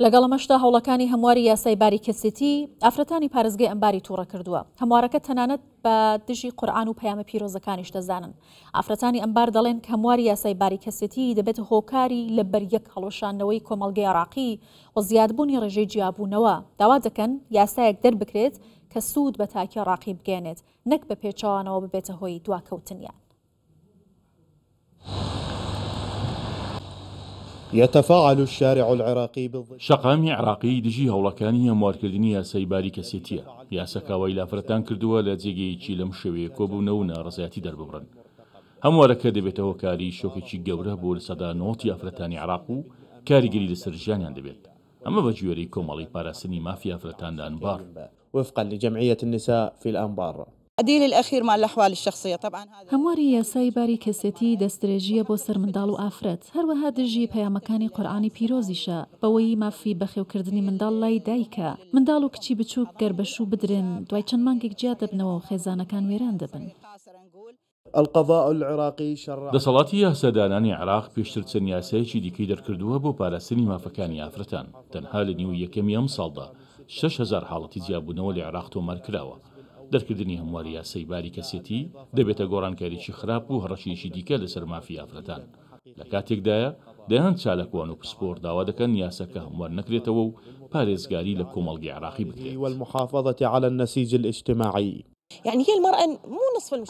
لەگەڵ ئەمەشدا هەوڵەکانی هەمواری یاسای باری کەسێتی ئافرەتانی پارێزگەی ئەنباری توڕە کردووە. هەموارەکە تەنانەت بە دژی قورئان و پەیامە پیرۆزەکانیش دەزانن. ئافرەتانی ئەنبار دەڵێن کە هەمواری یاسای باری کەسێتی دەبێتە هۆکاری لەبەریەک هەڵوەشاندنەوەی کۆمەڵگەی عێراقی و زیادبوونی ڕێژەی جیابوونەوە. داوا دەکەن یاسایەک دەربکرێت کە سوود بە تاکی عێراقی بگەیەنێت نەک بە پێچەوانەوە ببێتە هۆی دواکەوتنیان. يتفاعل الشارع العراقی بالضد. شەقامی عێراقی دژی هەوڵەکانی هەموارکردنی یاسای باری کەسێتییە، یاساکە وای لە ئافرەتان کردووە لە جێگەیەکی لەم شێوەیە کۆببنەوە و ناڕەزایەتی دەرببڕن. هەموارەکە دەبێتە هۆکاری شۆکێکی گەورە بۆ 90% ی ئافرەتانی عێراق و کاریگەری لەسەر ژیانیان دەبێت، ئەمە بەگوێرەی کۆمەڵەی پاراستنی مافی ئافرەتان لە ئەنبار. وفقا لجمعیە النساء فی الانبار. هەمواری یاسای باری کەسێتی دەستدرێژییە بۆ سەر منداڵ و ئافرەت، هەروەها دژی پەیامەکانی قورئانی پیرۆزیشە بەوەی مافی بەخێوکردنی منداڵ لای دایکە، منداڵ و کچی بچووک گەر بە شوو بدرێن دوای چەند مانگێک جیا دەبنەوە و خێزانەکان وێران دەبن. دەسەڵاتی یاسادانانی عێراق پێشتر چەند یاسایەکی دیکەی دەرکردووە بۆ پاراستنی مافەکانی ئافرەتان، تەنها لە نیوەی یەکەمی ئەمساڵدا 6000 حاڵەتی جیابوونەوە لە عێراق تۆمارکراوە. دەرکردنی هەمواری یاسای باری کەسێتی دەبێتە گۆڕانکاریی خراپ و هەڕەشەیەکی دیکە لەسەر مافی ئافرەتان. لە کاتێکدایە دەیان چالاکوان و پسپۆڕ داوا دەکەن یاساکە هەموار نەکرێتەوە و پارێزگاری لە کۆمەڵگەی عێراقی بکرێت.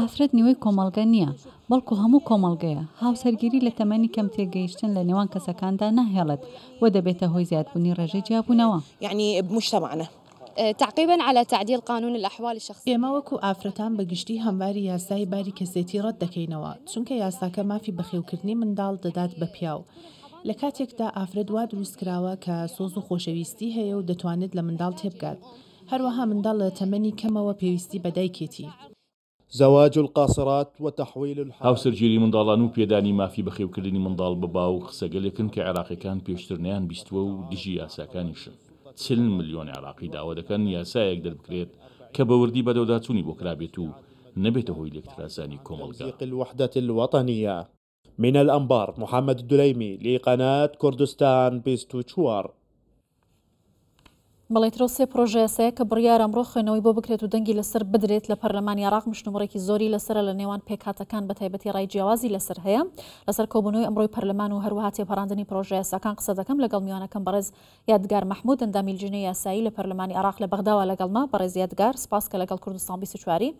ئافرەت نیوەی کۆمەڵگە نییە، بەڵکو هەموو کۆمەڵگەیە، هاوسەرگیری لە تەمەنی کەم تێگەیشتن لە نێوان کەسەکاندا ناهێڵێت و دەبێتە هۆی زیادبوونی ڕێژەی جیابوونەوە. ئێمە وەکو ئافرەتان بە گشتی هەمواری یاسای باری کەسێتی ڕەت دەکەینەوە، چونکە یاساکە مافی بەخێوکردنی منداڵ دەدات بە پیاو، لە کاتێکدا ئافرەت وا دروستکراوە کە سۆز و خۆشەویستی هەیە و دەتوانێت لە منداڵ تێبگات، هەروەها منداڵ لە تەمەنی کەمەوە پێویستی بە دایکێتی. زواج القاصرات وتحویل الحرائر. هاوسەرگیری منداڵان و پێدانی مافی بەخێوکردنی منداڵ بە باوک قسەگەلێکن کە عێراقیەکان پێشتر نەیانبیستووە و دژی یاساکانیشن. 40 ملیۆن عێراقی داوا دەکەن یاسایەک دەربکرێت کە بە وردی بەدەوداچوونی بۆ کرابێت و نەبێتە هۆی لێکترازانی کۆمەڵگا. تمزیق الوحدە الوطنیە. من الانبار محمد الدلیمی لقناة کوردستان 24. بەڵێ ترۆ سێ پرۆژە یاسایە کە بڕیارە ئەمڕۆ خوێندنەوەی بۆ بکرێت و دەنگی لەسەر بدرێت لە پەرلەمانی عێراق مشتومڕێکی زۆری لەسەرە لە نێوان پێکهاتەکان بە تایبەتی ڕای جیاوازی لەسەر هەیە لەسەر کۆبوونەوەی ئەمڕۆی پەرلەمان و هەروەها تێپەڕاندنی پرۆژە یاساکان قسە دەکەم لەگەڵ میوانەکەم بەڕێز یادگار مەحمود ئەندامی لیژنەی یاسایی لە پەرلەمانی عێراق لە بەغداوە لەگەڵمە. بەڕێز یادگار سپاس کە لەگەڵ کوردستان 24 ی.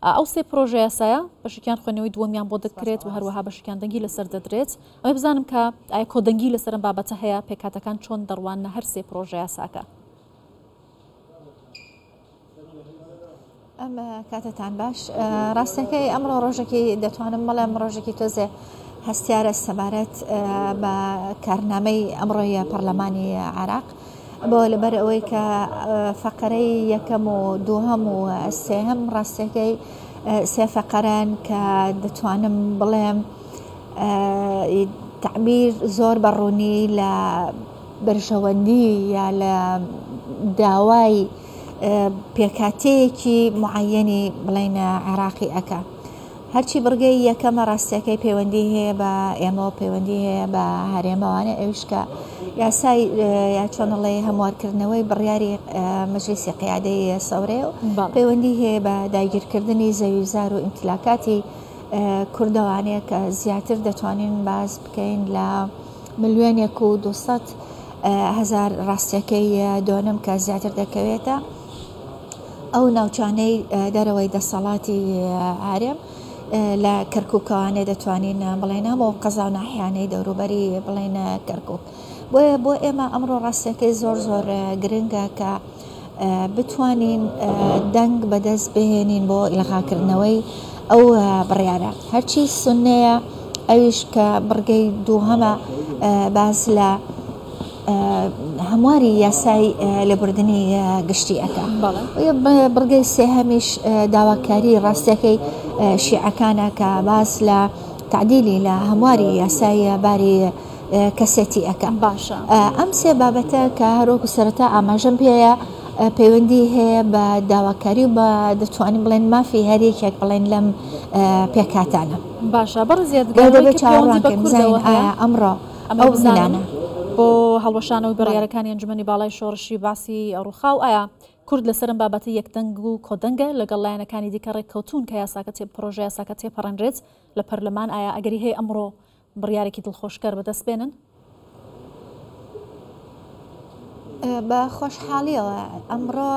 ئەو سێ پرۆژە یاسایە بەشێکیان خوێندنەوەی دووەمیان بۆ دەکرێت و هەروەها بەشێکیان دەنگی لەسەر دەدرێت. ئەمەی بزانم کە ئایا کۆدەنگی لەسەر ئەم بابەتە هەیە، پێکهاتەکان چۆن دەڕواننە هەر سێ پرۆژە یاساکە؟ ئەم کاتەتان باش ڕاستەکەی ئەمڕۆ ڕۆژێکی دەتوانم بڵێم ڕۆژێکی تۆزێ هەستیارە سەبارەت بە کارنامەی ئەمڕۆیە پەرلەمانی عراق بۆ لەبەر ئەوەی کە فەقەرەی یەکەم و دووهەم و سێهەم ڕاستەکەی سێ فەقەرەن کە دەتوانم بڵێم تعبیر زۆر بە ڕوونی لە بەرژەوەندی یا لە داوای پێکهاتەیەکی معەیەنی بڵێین عێراقی ئەکا. هەرچی بڕگەی یەکەمە ڕاستیەکەی پەیوەندی هەیە بە ئێمەوە پەیوەندی هەیە بە هەرێمەوانە ئەویش کە یاسای یا چۆنڵێ هەموارکردنەوەی بڕیاری مەجلیسی قیادەی سەورێ و پەیوەندی هەیە بە داگیرکردنی زەوی زار و ئیمتلاکاتی کوردەوانەیە کە زیاتر دەتوانین باس بکەین لە ملیۆنێک و 200 هەزار ڕاستیەکەی دۆنم کە زیاتر دەکەوێتە ئەو ناوچانەی دەرەوەی دەسەڵاتی هەرێم لە کەرکووکەوانێ دەتوانین بڵێن هەموو قەزا و ناحیانەی دەوروبەری بڵێن کەرکووک بۆیە بۆ ئێمە ئەمڕۆ ڕاستیەکەی زۆر زۆر گرنگە کە بتوانین دەنگ بەدەست بهێنین بۆ ئیلغاکردنەوەی ئەو بڕیارە هەرچی سونەیە ئەویش کە بڕگەی دووهەمە باس لە هەمواری یاسای لێبوردنی گشتی ئەکا بڕگەی سێهەمیش داواکاری ڕاستیەکەی شیعەکانە کە باس لە تعدیلی لە هەمواری یاسای باری کەسێتی ئەکا. باشە. ئەم سێ بابەتە کە هەروەکو سەرەتا ئاماژەم پێیە پەیوەندی هەیە بە داواکاری و بە دەتوانین بڵێن مافی هەر یەکێک بڵێن لەم پێکهاتانە. باشە بەڕێز یادگار ئەوەی دەبێت کە پەیوەندی چاوەڕوان بە کەین بزانین کوردەوە هەیە ئایا ئەمڕۆ ئەمەی ئەو بزانم پلانە. بۆ. بۆ هەڵوەشانەوەی بڕیارەکانی ئەنجومەنی باڵای شۆڕشی بەعسی ڕووخاو، ئایا کورد لەسەر ئەم بابەتە یەکدەنگ و کۆدەنگە لەگەڵ لایەنەکانی دیکە ڕێککەوتوون کە یاساکە تێ پڕۆژە یاساکە تێپەڕێنرێت لە پەرلەمان، ئایا ئەگەری هەیە ئەمڕۆ بڕیارێکی دڵخۆشکەر بەدەست بێنن؟ بە خۆشحاڵیەوە ئەمڕۆ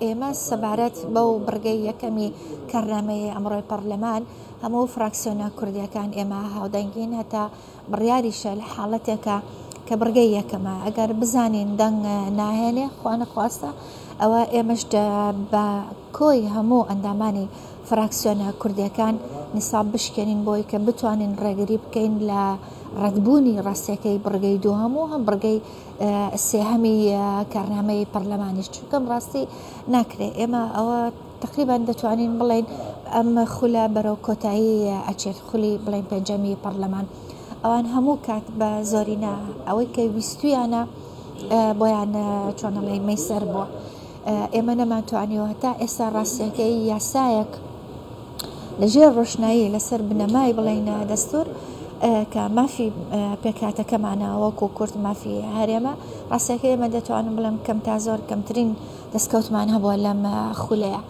ئێمە سەبارەت بەو بڕگەی یەکەمی کارنامەی ئەمڕۆی پەرلەمان هەموو فراکسیۆنە کوردیەکان ئێمە هاودەنگین هەتا بڕیاریشە لە حاڵەتێکە کە بڕگەی یەکەمە ئەگەر بزانین دەنگ ناهێنێ خوانەخواستە ئەوە ئێمەش بە کۆی هەموو ئەندامانی فراکسیۆنە کوردیەکان نیساب بشکێنین بۆی کە بتوانین ڕێگری بکەین لە ڕەتبوونی ڕاستیەکەی بڕگەی دووهەم و هەم بڕگەی سێهەمی کارنامەی پەرلەمانیش چونکەم ڕاستی ناکرێ ئێمە ئەوە تقریبان دەتوانین بڵێین ئەم خولە بەرەو کۆتایی ئەچێت خولی بڵێن پێنجەمی پەرلەمان ئەوان هەموو کات بە زۆرینە ئەوەی کە ویستویانە بۆیان چۆنەڵی مەیسەر بووە ئێمە نەمانتوانیوە هەتا ئێستا ڕاستیەکەی یاسایەک لەژێر ڕۆشنایی لەسەر بنەمای بڵێین دەستور کە مافی پێکهاتەکەمانە وەکو کورد مافی هەرێمە ڕاستەکە ئێمە دەتوانم بڵێم کەم تا زۆر کەمترین دەستکەوتمان هەبووە لەم خولەیە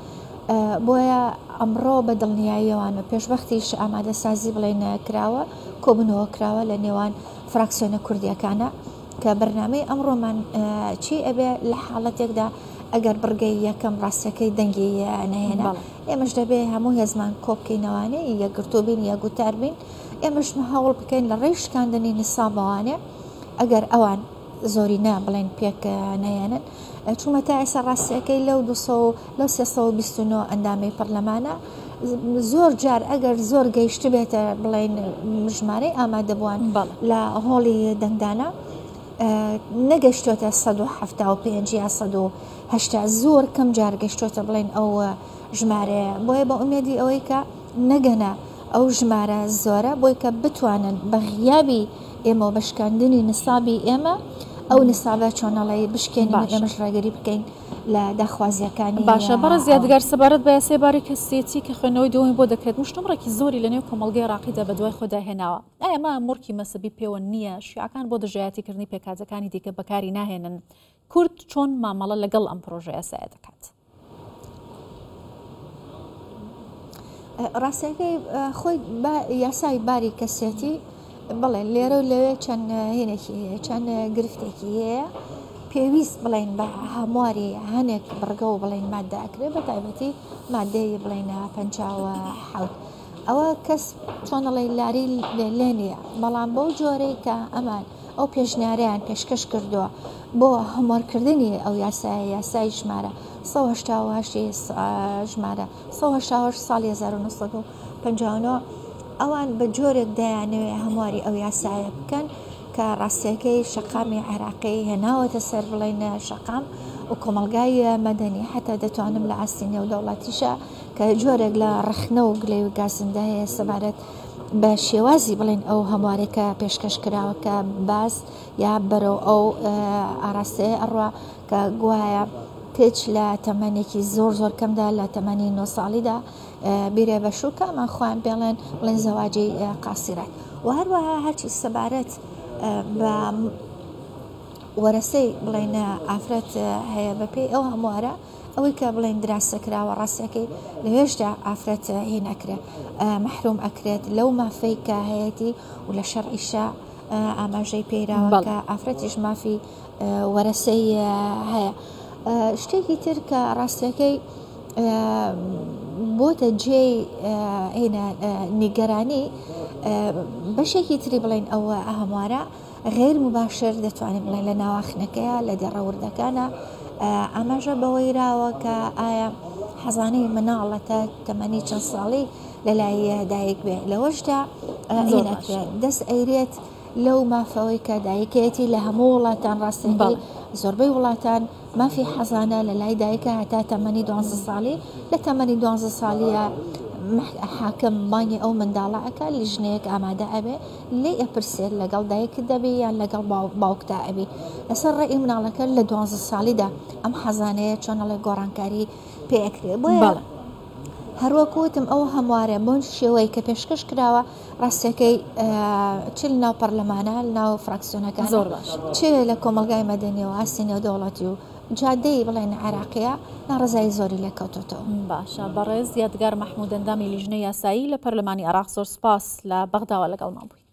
بۆیە ئەمڕۆ بە دڵنیاییەوان و پێشبەختیش ئامادەسازی بڵێن کراوە کۆبنەوە کراوە لە نێوان فراکسیۆنە کوردیەکانە کە بەرنامەی ئەمڕۆمان چی ئەبێ لە حاڵەتێکدا ئەگەر بڕگەی یەکەم ڕاستەکەی دەنگی نەهێنا ئێمەش دەبێ هەموو هێزمان کۆبکەینەوانێ یەکگرتوو بین یەکگوتار بین ئێمەش هەوڵ بکەین لە ڕێی شکاندنی نیسابەوانێ ئەگەر ئەوان زۆرینە بڵێن پێک نەهێنن چوومە تا ئێستا ڕاستیەکەی لەو 200 لەو 329 ئەندامەی پەرلەمانە زۆر جار ئەگەر زۆر گەیشتبێتە بڵێن ژمارەی ئامادەبووان لە هۆڵی دەنگدانە نەگەشتۆتە 175 یا 180 زۆر کەم جار گەشتۆتە بڵێن ئەو ژمارەیە بۆیە بە ئومێدی ئەوەی کە نەگەنە ئەو ژمارە زۆرە بۆی کە بتوانن بە غیابی ئێمە و بە شکاندنی نسابی ئێمە ئەو نسابە چۆنەڵی بشکێنین و ئێمەش ڕێگری بکەین لە داخوازیەکانی باشە بەڕێز یادگار سەبارەت بە یاسای باری کەسێتی کە خوێندنەوەی دووەمی بۆ دەکرێت مشتومڕێکی زۆری لەنێو کۆمەڵگەی عێراقیدا بەدوای خۆدا هێناوە ئایا ئەمە موڕکی مەزهەبی پێوە نییە شیعەکان بۆ دژایەتیکردنی پێکهاتەکانی دیکە بەکاری ناهێنن کورد چۆن مامەڵە لەگەڵ ئەم پرۆژە یاسایە دەکات؟ ڕاستەکەی خۆی یاسای باری کەسێتی بڵێ لێرە و لەوێ چەند هینێکی هەیە چەند گرفتێکی هەیە پێویست بڵێن بە هەمواری هەنێک بڕگە و بڵێن مادە ئەکرێ بە تایبەتی مادەی بڵێن 57 ئەوە کەس چۆنەڵی لاری لێ نییە بەڵام بەو جۆرەی کە ئەمان ئەو پێشنیارەیان پێشکەش کردووە بۆ هەموارکردنی ئەو یاسایە یاسای ژمارە 188 ژمارە 188 ساڵی 1959 ئەوان بە جۆرێک دەیانەوێ هەمواری ئەو یاسایە بکەن کە ڕاستیەکەی شەقامی عێراقی هێناوەتە سەر بڵێن شەقام و کۆمەڵگای مەدەنی حتا دەتوانم لە ئاستی نێودەوڵەتیشە کە جۆرێک لە ڕەخنە و گلەی و گازندە هەیە سەبارەت بە شێوازی بڵێن ئەو هەموارێک کە پێشکەش کراوە کە باس یا بەرەو ئەو ئاراستەیە ئەڕوا کە گوایە کچ لە تەمەنێکی زۆر زۆر کەمدا لە تەمەنی نۆ ساڵیدا بیرێ بە شوو کە ئەمان خۆیان پێڵێن بڵێن زەواجی قاسیرات و هەروەها هەرچی سەبارەت بە وەرەسەی بڵێن ئافرەت هەیە بەپێی ئەو هەموارە ئەوەی کە بڵێن دراسە کراوە ڕاستەکەی لەوێشدا ئافرەت هین ئەکرێ مەحروم ئەکرێت لەو مافەی کە هەیەتی و لە شەرعیشا ئاماژەی پێیراوە کە ئافرەتیش مافی وەرەسەی هەیە شتێکی تر کە ڕاستەکەی بۆتە جێی هینە نیگەرانی بەشێکی تری بڵێن ئەوە هەموارە غیر مباشر دەتوانین بڵێن لە ناواخنەکەیە لە دێڕە وردەکانە ئاماژە بەوەی راوە کە ئایا حەزانەی مناڵە تا تەمەنی چەند ساڵی لەلای دایک بێ لەوەشدا دەست ئەیرێت لەو مافەوەی کە دایکەتی لە هەموو وڵاتان ڕاستەکەی زۆربەی وڵاتان مافی حەزانە لە لای دایکە هەتا تەمەنی دوانزە ساڵی، لە تەمەنی دوانزە ساڵیە حاکم بانگی ئەو منداڵە ئەکا لیژنەیەک ئامادە ئەبێ لێی ئەپرسێت لەگەڵ دایکت دەبی یان لەگەڵ باوکتا ئەبی لەسەر ڕێی مناڵەکە لە دوانزە ساڵیدا ئەم حەزانەیە چۆن ئەڵێ گۆڕانکاری پێ ئەکرێ بۆیە بەڵێ. هەروەک وتم ئەو هەموارە بۆن شێوەی کە پێشکەش کراوە ڕاستیەکەی چ لە ناو پەرلەمانە لە ناو فراکسیۆنەکان زۆر باش چ لە کۆمەڵگای مەدەنی و ئاستی نێودەوڵەتی و جادەی بڵێن عێراقیە ناڕەزایی زۆری لێکەوتۆتەوە. باشە بەڕێز یادگار مەحمود ئەندامی لیژنەی یاسایی لە پەرلەمانی عێراق زۆر سوپاس لە بەغداوە لەگەڵمان بوویت.